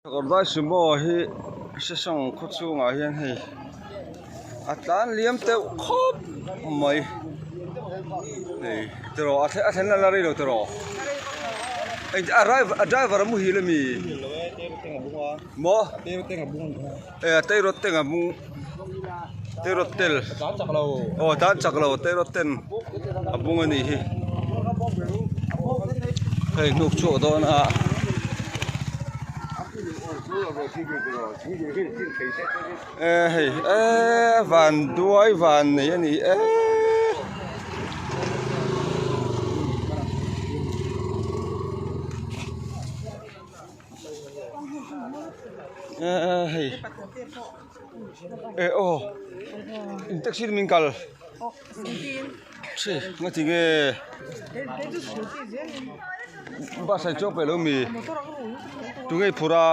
Kawrdai sumo hi session khaw chhungah hian hei a tlan liam teuh khawp mai hei tiraw a thlen la rei lo tiraw a driver a muhil ami maw e a teirawt teng a bung teirawt tel aw tan chak lo teirawt ten a bung a nih hi hei hnuk chhuak dawn a. E hei e van duai van nei a ni e. E hei e aw in taxi min kal chhi nga ti nge bus ah chuang peih lo mi tunge i phur a.